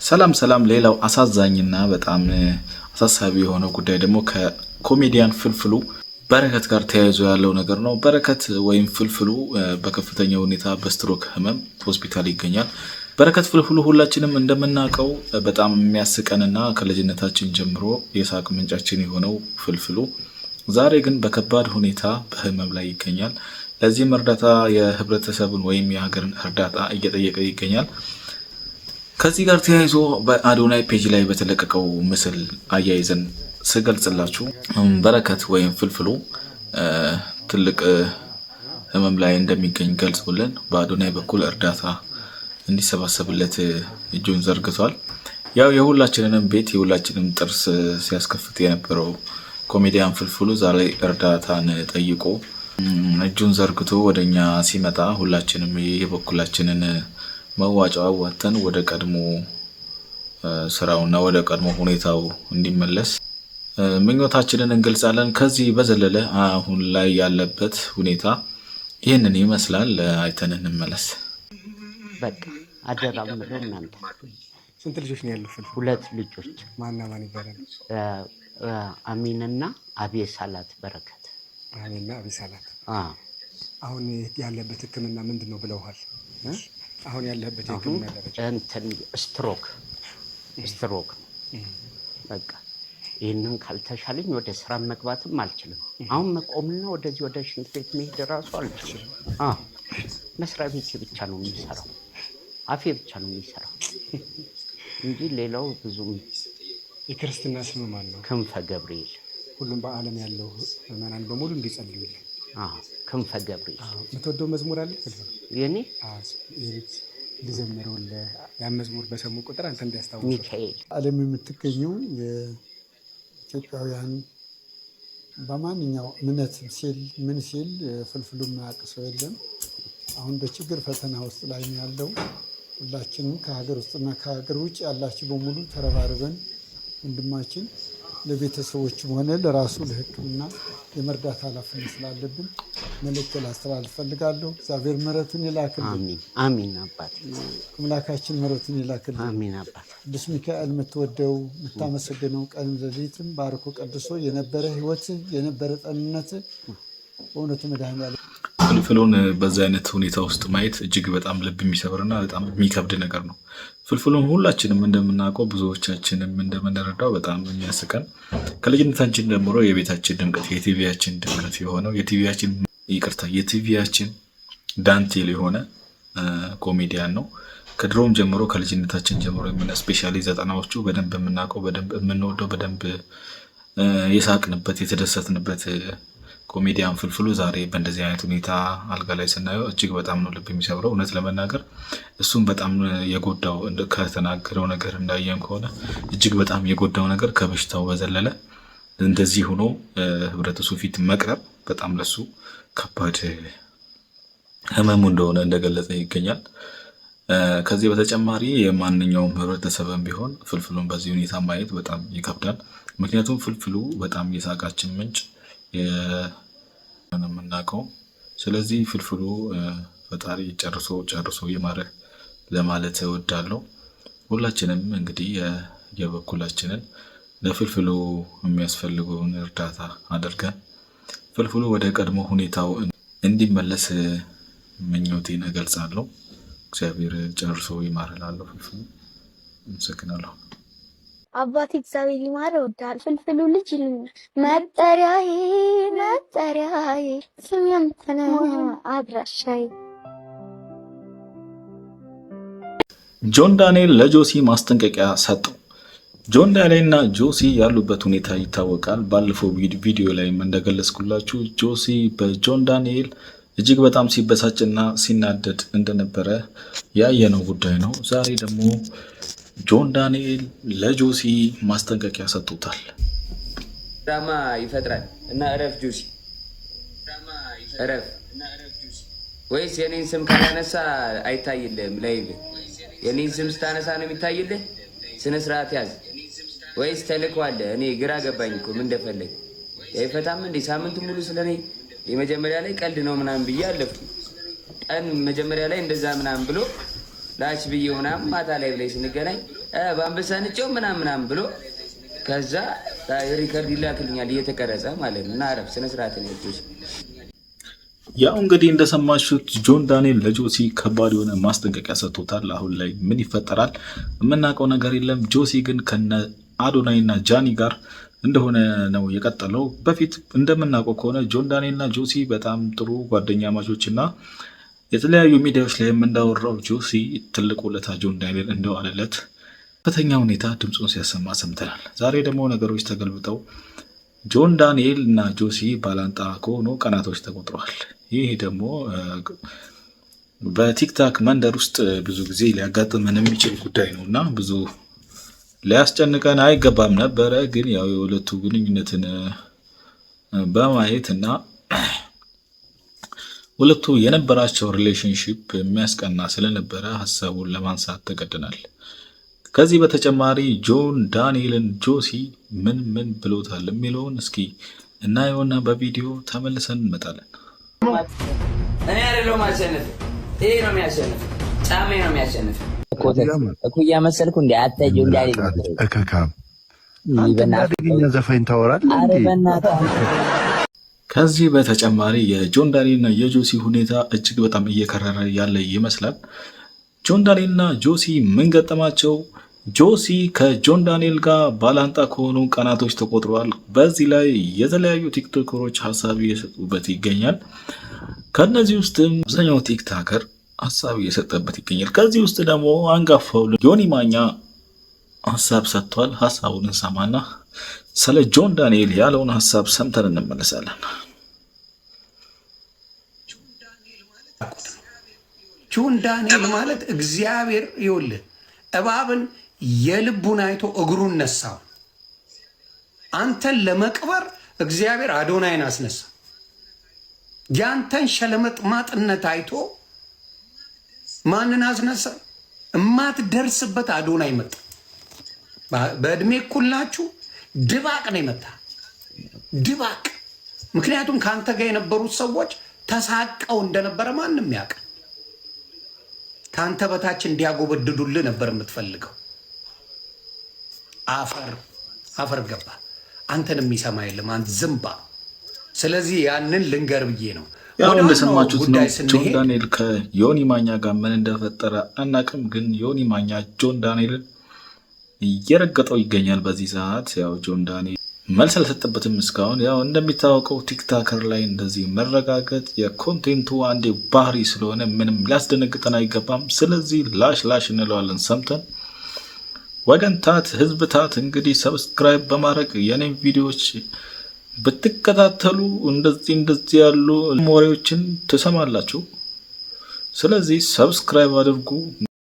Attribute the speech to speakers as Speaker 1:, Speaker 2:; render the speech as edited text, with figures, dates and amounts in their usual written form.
Speaker 1: ሰላም ሰላም። ሌላው አሳዛኝና በጣም አሳሳቢ የሆነው ጉዳይ ደግሞ ከኮሜዲያን ፍልፍሉ በረከት ጋር ተያይዞ ያለው ነገር ነው። በረከት ወይም ፍልፍሉ በከፍተኛ ሁኔታ በስትሮክ ህመም ሆስፒታል ይገኛል። በረከት ፍልፍሉ ሁላችንም እንደምናውቀው በጣም የሚያስቀንና ከልጅነታችን ጀምሮ የሳቅ ምንጫችን የሆነው ፍልፍሉ ዛሬ ግን በከባድ ሁኔታ በህመም ላይ ይገኛል። ለዚህም እርዳታ የህብረተሰቡን ወይም የሀገርን እርዳታ እየጠየቀ ይገኛል። ከዚህ ጋር ተያይዞ በአዶናይ page ላይ በተለቀቀው ምስል አያይዘን ስገልጽላችሁ በረከት ወይም ፍልፍሉ ትልቅ ህመም ላይ እንደሚገኝ ገልጾልን በአዶናይ በኩል እርዳታ እንዲሰባሰብለት እጁን ዘርግቷል። ያው የሁላችንንም ቤት የሁላችንም ጥርስ ሲያስከፍት የነበረው ኮሜዲያን ፍልፍሉ ዛሬ እርዳታን ጠይቆ እጁን ዘርግቶ ወደኛ ሲመጣ ሁላችንም የበኩላችንን መዋጮ አዋጥተን ወደ ቀድሞ ስራውና ወደ ቀድሞ ሁኔታው እንዲመለስ ምኞታችንን እንገልጻለን። ከዚህ በዘለለ አሁን ላይ ያለበት ሁኔታ ይህንን ይመስላል። አይተን እንመለስ።
Speaker 2: በቃ አደራ ምለው እናንተ።
Speaker 3: ስንት ልጆች ነው ያለው? ፍልፍል
Speaker 2: ሁለት ልጆች።
Speaker 3: ማና ማን ይባላሉ?
Speaker 2: አሚንና አቤ ሳላት በረከት።
Speaker 3: አሚንና አቤ ሳላት። አሁን ያለበት ሕክምና ምንድን ነው ብለውሃል? አሁን ያለበት የሕክምና ደረጃ?
Speaker 2: እንትን ስትሮክ ነው። በቃ ይህንን ካልተሻለኝ ወደ ስራ መግባትም አልችልም። አሁን መቆምና ወደዚህ ወደ ሽንት ቤት መሄድ እራሱ አልችልም። መስሪያ ቤቴ ብቻ ነው የሚሰራው፣ አፌ ብቻ ነው የሚሰራው እንጂ ሌላው ብዙም።
Speaker 3: የክርስትና ስም ማን ነው?
Speaker 2: ክንፈ ገብርኤል።
Speaker 3: ሁሉም በዓለም ያለው ምዕመናን በሙሉ እንዲጸልዩልን።
Speaker 2: ክንፈ ገብርኤል።
Speaker 3: የምትወደው መዝሙር አለ?
Speaker 2: የኔ?
Speaker 3: እንዲዘምሩልህ፣ ያን መዝሙር በሰሙ ቁጥር አንተ እንዲያስታውሱ።
Speaker 2: ሚካኤል።
Speaker 4: ዓለም የምትገኙ የኢትዮጵያውያን በማንኛው እምነት ሲል ምን ሲል ፍልፍሉ የማያውቅ ሰው የለም። አሁን በችግር ፈተና ውስጥ ላይ ነው ያለው። ሁላችንም ከሀገር ውስጥና ከሀገር ውጭ ያላችሁ በሙሉ ተረባርበን ወንድማችን ለቤተሰቦችም ሆነ ለራሱ ለሕክምና የመርዳት ኃላፊነት ስላለብን መልእክት ላስተላልፍ እፈልጋለሁ። እግዚአብሔር ምሕረቱን ይላክልን።
Speaker 2: አሚን አሚን አባት።
Speaker 4: አምላካችን ምሕረቱን ይላክልን።
Speaker 2: አሚን አባት።
Speaker 4: ቅዱስ ሚካኤል የምትወደው የምታመሰግነው ቀን ሌሊትም ባርኮ ቀድሶ የነበረ ሕይወት የነበረ ጤንነት በእውነቱ መድኃኔዓለም
Speaker 1: ፍልፍሉን በዛ አይነት ሁኔታ ውስጥ ማየት እጅግ በጣም ልብ የሚሰብርና በጣም የሚከብድ ነገር ነው። ፍልፍሉን ሁላችንም እንደምናውቀው፣ ብዙዎቻችንም እንደምንረዳው በጣም የሚያስቀን፣ ከልጅነታችን ጀምሮ የቤታችን ድምቀት፣ የቲቪያችን ድምቀት የሆነው፣ የቲቪያችን፣ ይቅርታ፣ የቲቪያችን ዳንቴል የሆነ ኮሜዲያን ነው። ከድሮም ጀምሮ፣ ከልጅነታችን ጀምሮ፣ especially 90ዎቹ በደንብ የምናውቀው፣ በደንብ የምንወደው፣ በደንብ የሳቅንበት የተደሰትንበት ኮሜዲያን ፍልፍሉ ዛሬ በእንደዚህ አይነት ሁኔታ አልጋ ላይ ስናየው እጅግ በጣም ነው ልብ የሚሰብረው። እውነት ለመናገር እሱም በጣም የጎዳው፣ ከተናገረው ነገር እንዳየን ከሆነ እጅግ በጣም የጎዳው ነገር ከበሽታው በዘለለ እንደዚህ ሆኖ ህብረተሰቡ ፊት መቅረብ በጣም ለሱ ከባድ ህመሙ እንደሆነ እንደገለጸ ይገኛል። ከዚህ በተጨማሪ የማንኛውም ህብረተሰብም ቢሆን ፍልፍሉን በዚህ ሁኔታ ማየት በጣም ይከብዳል። ምክንያቱም ፍልፍሉ በጣም የሳቃችን ምንጭ የምናውቀው። ስለዚህ ፍልፍሉ ፈጣሪ ጨርሶ ጨርሶ ይማርህ ለማለት እወዳለሁ። ሁላችንም እንግዲህ የበኩላችንን ለፍልፍሉ የሚያስፈልገውን እርዳታ አድርገን ፍልፍሉ ወደ ቀድሞ ሁኔታው እንዲመለስ ምኞቴን እገልጻለሁ። እግዚአብሔር ጨርሶ ይማርህ እላለሁ። ፍልፍሉ አመሰግናለሁ።
Speaker 5: አባቴ እግዚአብሔር ይማር እወድሃለሁ። ፍልፍሉ ልጅ ይሉኛል። መጠሪያዬ መጠሪያዬ ስም ያንተ ነው አድራሻዬ።
Speaker 1: ጆን ዳንኤል ለጆሲ ማስጠንቀቂያ ሰጠው። ጆን ዳንኤል እና ጆሲ ያሉበት ሁኔታ ይታወቃል። ባለፈው ቪዲዮ ላይም እንደገለጽኩላችሁ ጆሲ በጆን ዳንኤል እጅግ በጣም ሲበሳጭና ሲናደድ እንደነበረ ያየነው ጉዳይ ነው። ዛሬ ደግሞ ጆን ዳንኤል ለጆሲ ማስጠንቀቂያ ሰጥቶታል።
Speaker 6: ድራማ ይፈጥራል እና እረፍ ጆሲ እረፍ። ወይስ የኔን ስም ካላነሳ አይታይልህም? Live የኔን ስም ስታነሳ ነው የሚታይልህ? ስነ ስርዓት ያዝ። ወይስ ተልእኮ አለ? እኔ ግራ ገባኝ እኮ ምን እንደፈለግ አይፈታም እንዴ? ሳምንቱ ሙሉ ስለኔ የመጀመሪያ ላይ ቀልድ ነው ምናምን ብዬ አለፍኩ። ቀን መጀመሪያ ላይ እንደዛ ምናምን ብሎ ላች ብዬው ምናምን ማታ ላይ ብላይ ስንገናኝ በአንበሳ ንጨው ምናምን ምናምን ብሎ ከዛ record ይላክልኛል እየተቀረጸ ማለት ነው። እና አረፍ ስነ ስርዓት ነው።
Speaker 1: ያው እንግዲህ እንደሰማችሁት ጆን ዳንኤል ለጆሲ ከባድ የሆነ ማስጠንቀቂያ ሰጥቶታል። አሁን ላይ ምን ይፈጠራል የምናውቀው ነገር የለም። ጆሲ ግን ከነ አዶናይ እና ጃኒ ጋር እንደሆነ ነው የቀጠለው። በፊት እንደምናውቀው ከሆነ ጆን ዳንኤል እና ጆሲ በጣም ጥሩ ጓደኛማቾች እና የተለያዩ ሚዲያዎች ላይ እንዳወራው ጆሲ ትልቅ ውለታ ጆን ዳንኤል እንደዋለለት ከፍተኛ ሁኔታ ድምፁን ሲያሰማ ሰምተናል። ዛሬ ደግሞ ነገሮች ተገልብጠው ጆን ዳንኤል እና ጆሲ ባላንጣ ከሆኑ ቀናቶች ተቆጥረዋል። ይህ ደግሞ በቲክታክ መንደር ውስጥ ብዙ ጊዜ ሊያጋጥመን የሚችል ጉዳይ ነው እና ብዙ ሊያስጨንቀን አይገባም ነበረ። ግን ያው የሁለቱ ግንኙነትን በማየት እና ሁለቱ የነበራቸው relationship የሚያስቀና ስለነበረ ሀሳቡን ለማንሳት ተገደናል። ከዚህ በተጨማሪ ጆን ዳንኤልን ጆሲ ምን ምን ብሎታል የሚለውን እስኪ እናየውና በቪዲዮ ተመልሰን እንመጣለን።
Speaker 6: እኔ አይደለሁም አሸንፍ፣ ይሄ ነው የሚያሸንፍ፣ ጫሜ ነው የሚያሸንፍ። እኩያ መሰልኩ እንዴ? አታየው እንዴ?
Speaker 7: እከካም አንተ አደገኛ ዘፋኝ ታወራለህ እንዴ?
Speaker 1: ከዚህ በተጨማሪ የጆን ዳንኤልና የጆሲ ሁኔታ እጅግ በጣም እየከረረ ያለ ይመስላል። ጆን ዳንኤልና ጆሲ ምን ገጠማቸው? ጆሲ ከጆን ዳንኤል ጋር ባላንጣ ከሆኑ ቀናቶች ተቆጥረዋል። በዚህ ላይ የተለያዩ ቲክቶከሮች ሀሳብ እየሰጡበት ይገኛል። ከነዚህ ውስጥም አብዛኛው TikToker ሀሳብ እየሰጠበት ይገኛል። ከዚህ ውስጥ ደግሞ አንጋፋው ዮኒ ማኛ ሀሳብ ሰጥቷል። ሀሳቡን እንሰማና ስለ ጆን ዳንኤል ያለውን ሀሳብ ሰምተን እንመለሳለን።
Speaker 8: ጆን ዳንኤል ማለት እግዚአብሔር ይኸውልህ እባብን የልቡን አይቶ እግሩን ነሳው። አንተን ለመቅበር እግዚአብሔር አዶናይን አስነሳ። ያንተን ሸለመጥማጥነት አይቶ ማንን አስነሳ? እማትደርስበት አዶናይ መጣ። በእድሜ እኩል ናችሁ። ድባቅ ነው የመታ ድባቅ። ምክንያቱም ከአንተ ጋር የነበሩት ሰዎች ተሳቀው እንደነበረ ማንም ያውቅ። ከአንተ በታች እንዲያጎበድዱልህ ነበር የምትፈልገው። አፈር አፈር ገባ። አንተን የሚሰማ የለም። አንተ ዝምባ። ስለዚህ ያንን ልንገር ብዬ ነው።
Speaker 1: ያው እንደሰማችሁት ነው። ጆን ዳንኤል ከዮኒ ማኛ ጋር ምን እንደፈጠረ አናቅም፣ ግን ዮኒ ማኛ ጆን ዳንኤልን እየረገጠው ይገኛል በዚህ ሰዓት። ያው ጆን ዳንኤል መልስ አልሰጠበትም እስካሁን። ያው እንደሚታወቀው TikToker ላይ እንደዚህ መረጋገጥ የ content ኡ አንዴ ባህሪ ስለሆነ ምንም ሊያስደነግጠን አይገባም። ስለዚህ ላሽ ላሽ እንለዋለን ሰምተን ወገን ታት ህዝብ ታት እንግዲህ subscribe በማድረግ የኔም ቪዲዮዎች ብትከታተሉ እንደዚህ እንደዚህ ያሉ ወሬዎችን ትሰማላችሁ። ስለዚህ subscribe አድርጉ።